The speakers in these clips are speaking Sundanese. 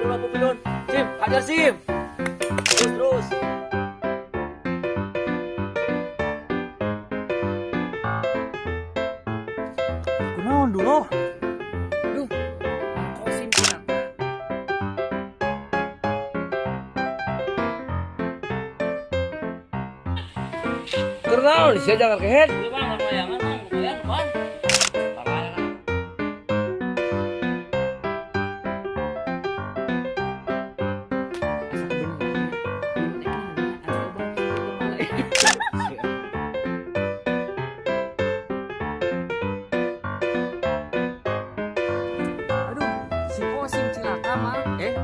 ulah pupilun. Sim, hajar sim. Terus terus. Kunaon dulu? Duh, Kosim cilaka. Kunaon sia jangan kehed. Ieu Bang, layangan Bang, lumayan, Bang. Layangan. Asa kebeneran. Ini teh naon aya Aduh, si Kosim cilaka mah. Eh,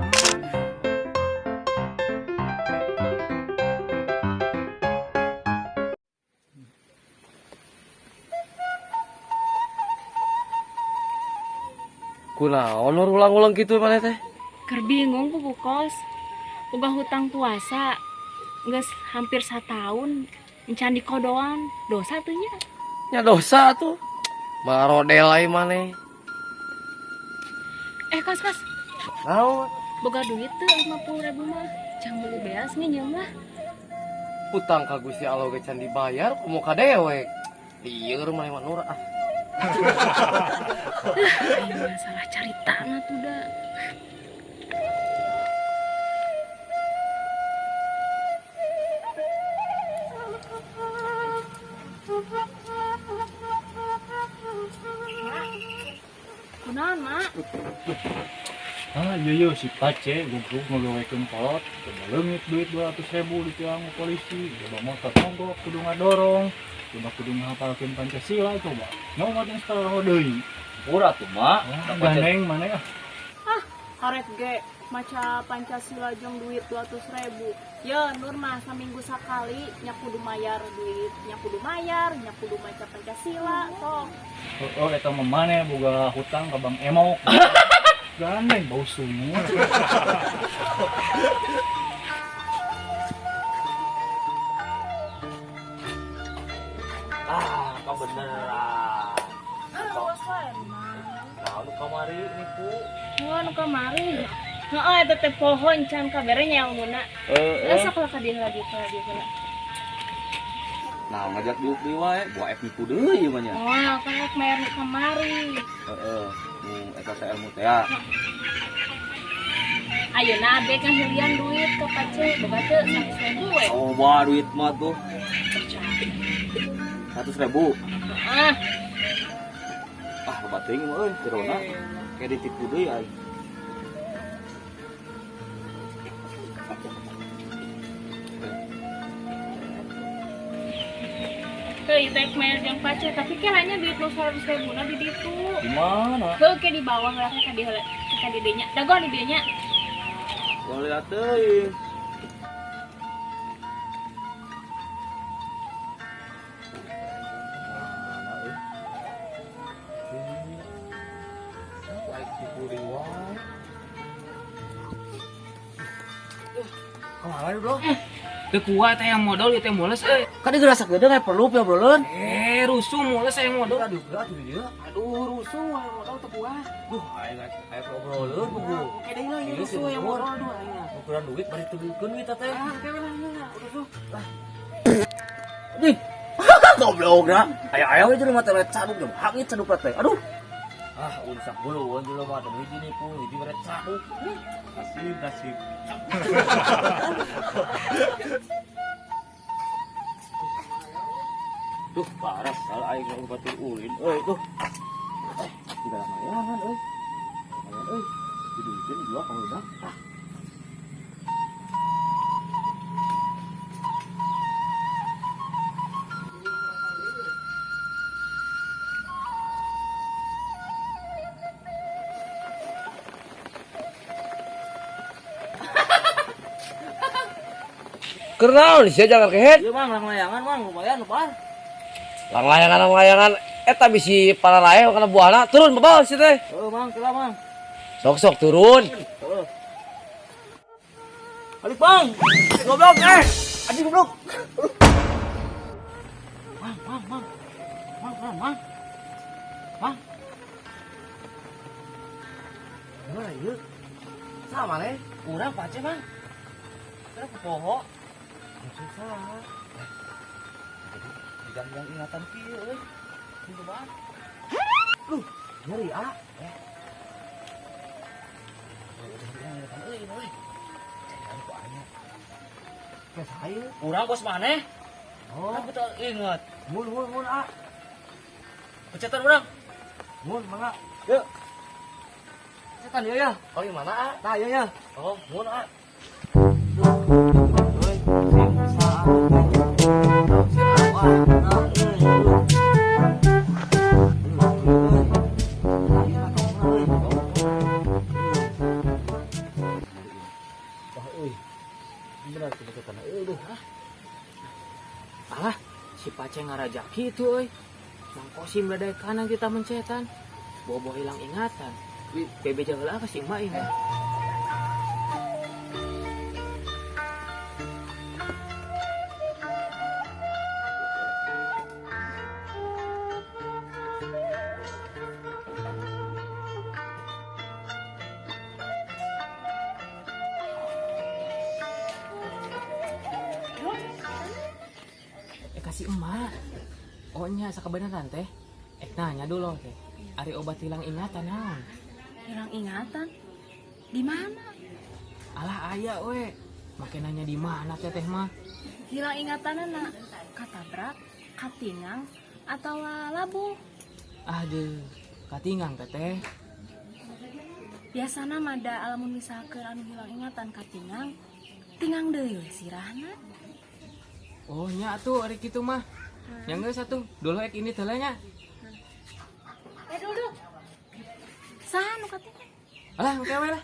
kunaon nur ulang-ulang gitu maneh teh? Keur bingung pupu kos. Boga hutang puasa. Geus hampir satahun encan dikodoan. Dosa tuh nya. Nya dosa tuh. Marodel ai maneh. Eh kos kos, Naon? boga duit tuh 50.000 mah. Jang beli beas nginjem lah. Hutang ka Gusti Allah ge can dibayar komo ka dewek. Lieur maneh mah Nur ah. Aing mah salah cari tanah tuh dah. Kunaon, Mak? Ah, iya iya si Pace goblok ngagawekeun kolot, coba leungit duit 200.000 ditilang ku polisi, coba motor mogok kudu ngadorong, coba kudu ngahapalkeun Pancasila coba. Nyawa teh sekarang deui. Pura tuh mak. Oh, gandeng maneh ah. Karet ge maca Pancasila jeung duit 200.000. Ya Nur mah saminggu sakali nya kudu mayar duit, nya kudu mayar, nya kudu maca Pancasila sok. Oh, eta mah maneh boga hutang ka Bang Emok. Gandeng bau sumur. Ah, kebeneran. Ah, wae mah. Nah, nu kamari nipu. Wah, nu kamari. Heeh, eta teh pohon can kabere nya ilmuna. Heeh. Sok lah ka dieu lagi ka dieu heula. Nah, ngajak diuk deui wae, buat app nipu deui ieu mah nya. Wah, kan rek mayar nu kamari. Heeh, nu eta teh ilmu teh ya. Ayeuna abek ngahilian duit ka Pace, boga teu 100.000 we. Oh, bawa duit mah tuh. 100.000. Ah, Ah, loba teuing mah euy, jerona. Kayak ditipu deui aing. Heuh, ieu teh mayar jeung Pace, tapi kiranya duit nu 100.000 na di ditu. Di mana? Heuh, ke di bawah lah ka dieu heula, ka di dieu nya. Dagoan di dieu nya. Boleh teuing. Mana euy? Baik tipu deui wae. Kemana bro? Teu kuat teh yang modal ieu teh mules euy. Kan digerasa gede nggak perlu ya obrolan. Eh, rusuh mules yang modal. Aduh, gerak tuh dia. Aduh, rusuh yang modal teu kuat. Duh, aing aing obrolan buku. Oke deui lah ieu Iya, rusuh yang sih, modal aduh aing. Ukuran duit bari teukeun duit teh. Ah, oke lah ieu rusuh. Lah. Nih. Goblok dah. Aya-aya we jelema teh caduk jeung hangit caduk teh. Aduh. Ah, unsak buluan jelema teh hiji nipu, hiji mere caduk. Nasib nasib. Duh, parah salah aing ngomong batur ulin euy tuh. Di dalam layangan euy. Layangan euy. Diduitin dua kamu udah. Ah. Kunaon sia jangan kehed. Iya Bang, lang layangan Bang, lumayan lupa. Lang layangan lang layangan eta bisi pararaeh kana buahna turun bebal si teh. Heeh Bang, kira Bang. Sok sok turun. Heeh. Balik Bang. Goblok eh. Anjing goblok. Bang, Bang, Bang. Bang, Bang, Bang. Bang. Gimana ieu? Sama nih, urang Pace Mang. Urang poho. Maksud saha? Digang-gang ingatan kieu euy. Kitu mah. Duh, nyeri ah. Ingatan euy euy. Cairan ku aya. Ke saya. Urang bos maneh. Oh, aku tak ingat. Mun mun mun ah. Pencetan urang. Mun mangga. Yuk. Pencetan ieu ya. Oh, yang mana ah? Nah, ieu ya. Oh, mun ah. Euy, sing bisa. Alah, si Pace ngaraja kitu euy. Mang Kosim dadaekanan kita mencetan. Bobo hilang ingatan. Bebe jaheula ka si emak ieu. Kasih emak. Oh nya sakabeneran teh. Nanya dulu teh. Ari obat hilang ingatan naon? Hilang ingatan? Di mana? Alah aya we. Make nanya di mana teh teh mah? Hilang ingatanna katabrak, katingang atau labuh. Aduh, katingang teh teh. Biasana mah da alamun misalkeun anu hilang ingatan katingang, tingang deui we sirahna. Oh nya atuh ari kitu mah. Nya geus atuh, dulu ek ini teh nya. Dulu. Saha nu katingang? Alah, engke we lah.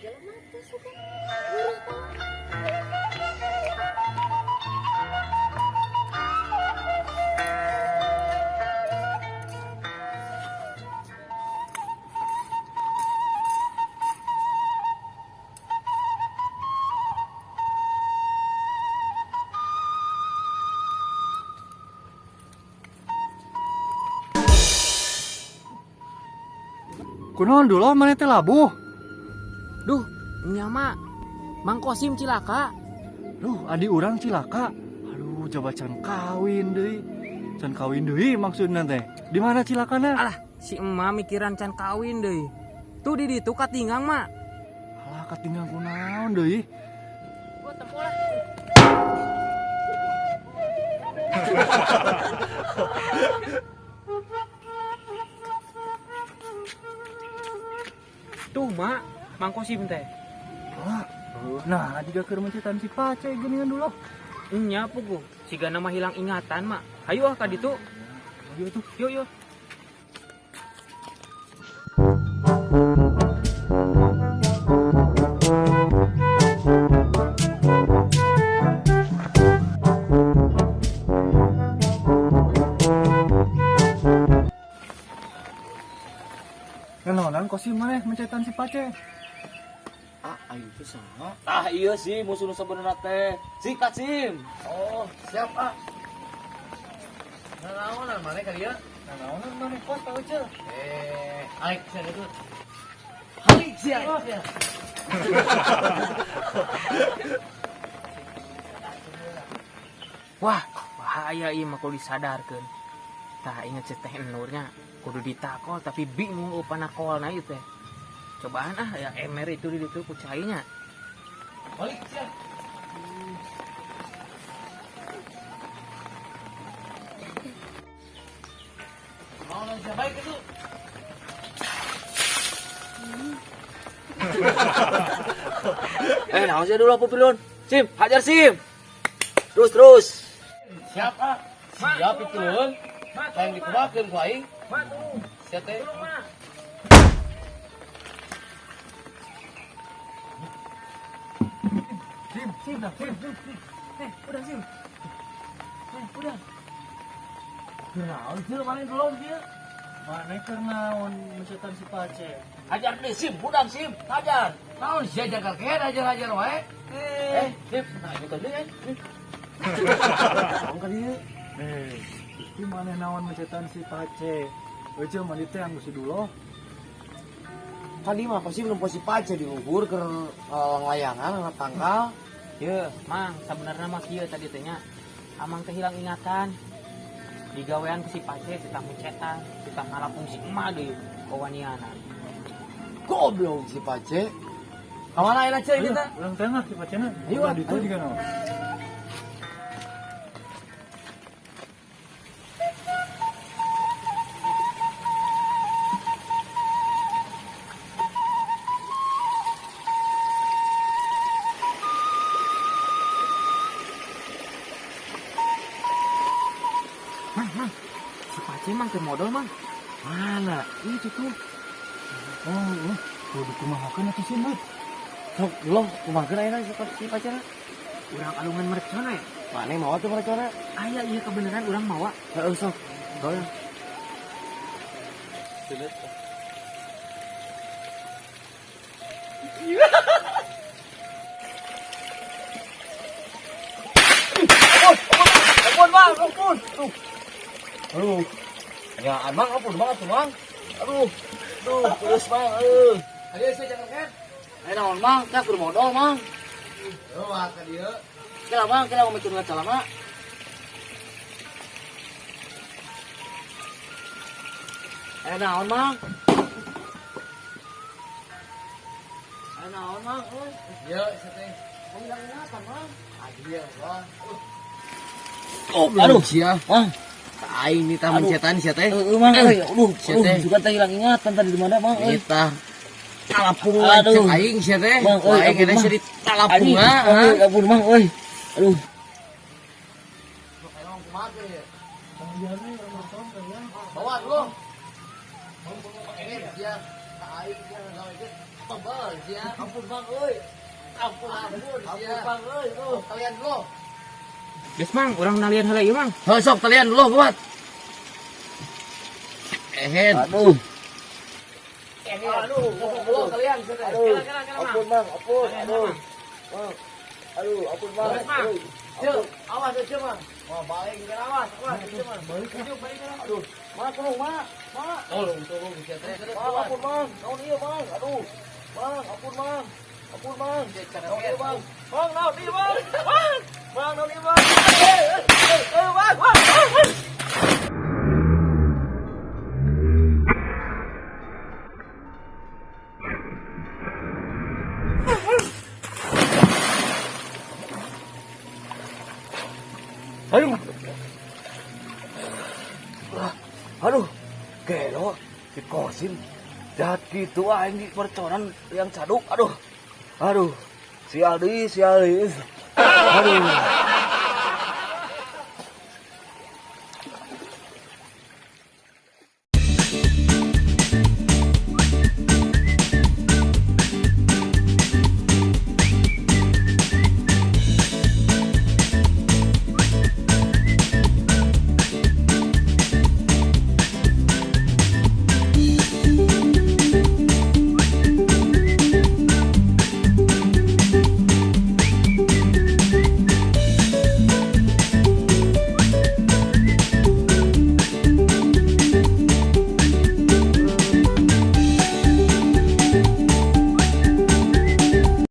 Jelema teh suka. Urang tah. Kunaon dulu maneh teh labuh? Duh, nya mah Mang Kosim cilaka. Duh, adi urang cilaka. Aduh, coba can kawin deui. Can kawin deui maksudna teh. Di mana cilakana? Alah, si emak mikiran can kawin deui. Tuh di ditu katingang mak. Alah, katingang kunaon deui? Gua tempo lah. Tuh mak, Mang Kosim teh. Alah, nah juga keur mencetan si Pace geuningan dulu. Nya puguh, siga nama hilang ingatan mak. Hayu ah ka ditu. Ayo tuh. Yuk yuk. Nenonan Kosim maneh mencetan si Pace. Ah, ayo teh saha? Ah, iya sih musuh nu sabenerna teh. Sikat Sim. Oh, siap ah. Nanaonan maneh ka dieu? Nanaonan maneh kos ka euceul? Aik sia ditu. Halik sia. Wah, bahaya ieu mah kudu disadarkeun. Tah inget si teh Nurnya kudu ditakol tapi bingung upana kolna ieu teh. Cobaan ah ya emer itu di ditu ku cainya. Balik sia. Mau nanya baik itu. Naon sia dulu apa pilun? Sim, hajar Sim. Terus terus. Siap ah. Siap itu lun. Hayang dikumakeun ku aing. Sia teh. Sim, sim, sim, sim. Udah Sim. Udah. Naon sih maneh belum dia? Maneh keur naon mencetan si Pace? Hajar deh Sim, budang Sim, hajar. Naon sia jaga kehed hajar-hajar wae. Sim, nah ini tadi kan. Naon ka dieu? Iki maneh naon mencetan si Pace? Euceul mandi teh anu si Duloh. Tadi mah pasti belum posisi pace di luhur ke layangan anak tangkal. Ye, Mang, sebenarnya mah kieu tadi teh nya. Amang teh hilang ingatan. Digawean ku si Pace, titah mencetan, titah ngalapung si emak deui kawaniana. Goblok si Pace. Kamana ayeuna ceu kita? Urang tengah si Pacena. Ayo, Udah ditu ayo. juga naon. Mang, Mang. Si Pace mang teu modal, Mang. Mana? Itu tuh. Oh, kudu kumahakeun atuh sih, Mat. Sok belum kumahakeun ayeuna si Pacena. Urang alungan mercona ya. Mana mau tuh mercona? Aya ieu kebenaran urang mawa. Heeh sok. Goyang. Ampun, Bang, ampun. Aduh. Aduh. Ya, Mang, ampun banget tuh, Mang. Aduh. Aduh, terus, Mang. Aduh. Ayo, saya jangan kan. Ayo naon, Mang? Kita kudu modal, Mang. Wah, ka dieu. Kela, Mang, kela mau mikir celana. Ayo naon, Mang? Ayo naon, Mang? Euy. Ieu, teh. Mau hilang ingatan, Mang. Ah, dieu, Bang. Aduh, sia. Mang. Aing nih taman setan sia teh. Heeh, Mang. Aduh, sia teh. Juga teh hilang ingatan tadi di mana, Mang? Kita talapungan cek aing sia teh. Mang, euy, aing geus di talapungan. Aduh, ampun, Mang, euy. Aduh. Bawa dulu. Ini sia aing sia gawe ge tebal sia. Ampun, Mang, euy. Ampun, ampun, sia. Ampun, Mang, euy. Kalian dulu. Geus, Mang, urang nalian heula ieu, Mang. Heuh, sok kalian dulu kuat. Ehen. Aduh. Aduh, dulu kalian. Aduh. Ampun, Mang, ampun. Aduh. Mang. Aduh, ampun, Mang. Ceu, awas ceu, Mang. Wah, balik juga awas, awas ceu, Mang. Balik, balik. Aduh. Mang, tolong, Mang. Mang. Tolong, tolong sia teh. Mang, ampun, Mang. Naon ieu, Mang? Aduh. Mang, ampun, Mang. Ampun, Mang. Naon ieu, Mang? Mang, naon ieu, Mang? Mang. Mang, naon ieu, Mang? Mang, Mang, Mang. Aduh. Aduh, gelo si Kosim jahat gitu aing di perconan yang caduk. Aduh. Aduh. Si Aldi, si Aldi. Aduh.